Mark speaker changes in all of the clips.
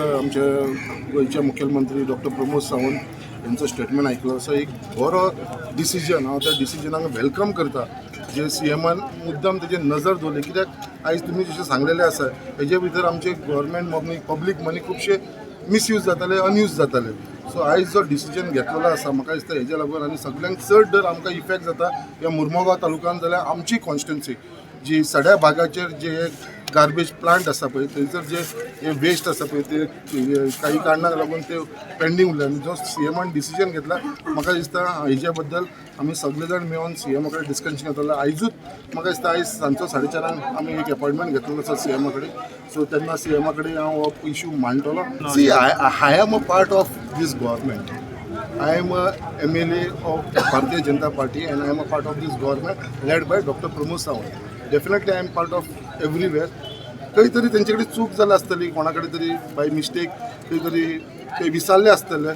Speaker 1: आमचे गोंयचे मुखेलमंत्री डॉक्टर प्रमोद सावंत यांचो स्टेटमेंट आयकलो. सो एक बरो डिसिजन, हांव त्या डिसिजनाक welcome करता जे सीएमान मुद्दम तेजेर नजर दवरली, कित्याक आयज तुमी जशें सांगलेलें आसा, हेजे भितर आमचे गव्हर्मेंट मनी, पब्लीक मनी खुबशे मिसयूज जाताले, अनयूज जाताले. सो आयज जो डिसिजन घेतलेलो आसा, म्हाका दिसता हेज्या लागून आनी सगळ्यांत चड जर आमकां इफेक्ट जाता ह्या मुर्मगांव तालुक्यान जाल्यार आमची कॉन्स्टिट्युन्सी जी सड्या भागाचेर जे गार्बेज प्लांट आसा पळय, थंयसर जे हे वेस्ट आसा पळय, ते काही कारणाक लागून ते पेंडींग उरले आनी जो सीएमान डिसिजन घेतला, म्हाका दिसता हेज्या बद्दल आमी सगळे जाण मेळोन सीएमा कडेन डिस्कशन घेतलो. आयजूच म्हाका दिसता आयज सांजचो 4:30 आमी एक अपॉयंटमेंट घेतलेलो आसा सीएमा कडेन. सो तेन्ना सीएमा कडेन हांव हो issue मांडटलो. See, I am a part of this government. I am a MLA of Bharatiya Janata Party and I am a part of this government led by Dr. Pramod Sawant. Definitely I am part of everywhere. खंय तरी तेंचे कडेन चूक जाल्या आसतली, कोणा कडेन तरी बाय मिस्टेक खंय तरी ते विसरले आसतले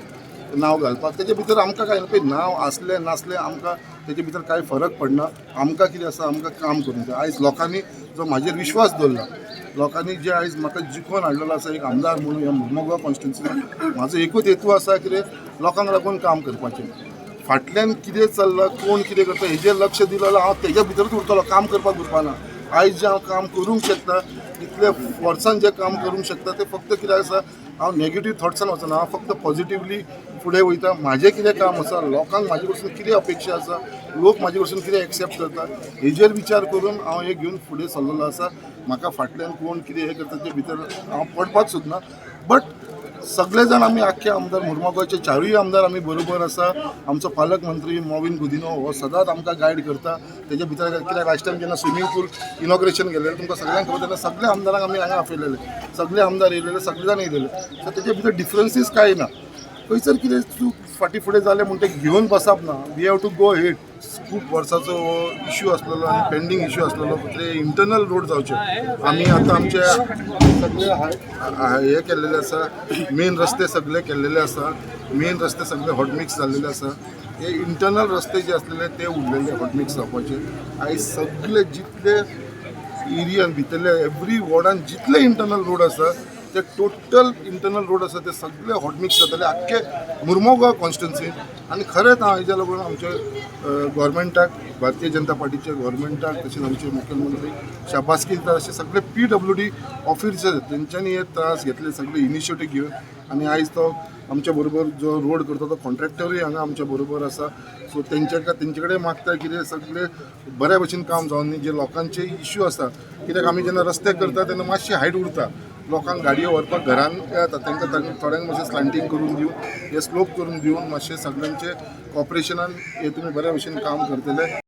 Speaker 1: नांव घालपाक. तेजे भितर आमकां कांय ना. पळय, नांव आसलें नासलें आमकां तेजे भितर कांय फरक पडना. आमकां कितें आसा, आमकां काम करूंक जाय. आयज लोकांनी जो म्हाजेर विश्वास दवरला, लोकांनी जे आयज म्हाका जिखोवन हाडलेलो आसा एक आमदार म्हणून ह्या मुर्मगांव कॉन्स्टिट्युन्सीन, म्हाजो एकूच हेतू आसा, कितें लोकांक लागून काम करपाचें. फाटल्यान कितें चल्लां, कोण कितें करता हेजेर लक्ष दिलें जाल्यार हांव तेज्या भितरूच उरतलो, काम करपाक उरपाना. आयज जें हांव काम करूंक शकता, इतले वर्सान जें काम करूंक शकता, तें फक्त कितें आसा, हांव नेगेटीव थॉट्सान वचना, हांव फक्त पॉझिटिवली फुडें वयता. म्हाजें कितें काम आसा, लोकांक म्हाजे कडसून कितें अपेक्षा आसा, लोक म्हाजे कडसून कितें एक्सेप्ट करता, हेजेर विचार करून हांव हें घेवन फुडें सरलेलो आसा. म्हाका फाटल्यान कोण कितें हें करता ते भितर हांव पडपाक सोदना. बट सगळे जाण आमी आख्खे आमदार, मुर्मगांवचे चारूय आमदार आमी बरोबर आसा. आमचो पालकमंत्री मॉविन गुदिनो हो सदांच आमकां गायड करता तेजे भितर, कित्याक लास्ट टायम जेन्ना स्विमींग पूल इनॉग्रेशन केलेलें, तुमकां सगळ्यांक खबर, तेन्ना सगळे आमदारांक आमी हांगा आपयलेले. सगळे आमदार येयलेले, सगळे जाण येयलेले. सो तेजे भितर डिफरन्सीस कांय ना. खंयसर कितें चूक फाटीं फुडें जालें म्हूण तें घेवन बसप ना. We have to go ahead. खूब वर्साचो हो इश्यू आसलेलो आनी पेंडींग इश्यू आसलेलो, ते इंटरनल रोड जावचे. आमी आतां आमचे सगळे हे केल्लेले आसा, मेन रस्ते सगळे केल्लेले आसा. मेन रस्ते सगळे हॉटमिक्स जाल्लेले आसा. हे इंटरनल रस्ते जे आसलेले ते उरलेले हॉटमिक्स जावपाचे. आयज सगळे जितले एरियान भितरले एवरी वॉर्डान जितले इंटरनल रोड आसा, ते टोटल इंटरनल रोड आसा ते सगळे हॉटमिक्स जातले आख्खे मुर्मगांव कॉन्स्टिट्युन्सीन. आनी खरेंच हांव हेज्या लागून आमचे गव्हर्मेंटाक, भारतीय जनता पार्टीच्या गव्हर्मेंटाक, तशेंच आमचे मुखेलमंत्री शाबासकी दिता. अशे सगळे पीडब्ल्यूडी ऑफिसर, तेंच्यांनी हे त्रास घेतले सगळे इनिशिएटीव घेवन आनी आयज तो आमच्या बरोबर जो रोड करता तो कॉन्ट्रॅक्टरूय हांगा आमच्या बरोबर आसा. सो तेंचे कडेन मागता कितें सगळे बऱ्या भशेन काम जावन जे लोकांचे इश्यू आसा, कित्याक आमी जेन्ना रस्ते करता तेन्ना मातशी हायट उरता, लोकांक गाडयो व्हरपाक घरान येता, तांकां तांकां थोड्यांक मातशें स्लांटींग करून दिवन, हे स्लोप करून दिवन, मातशें सगळ्यांचे कॉपरेशनान हे तुमी बऱ्या भशेन काम करतले.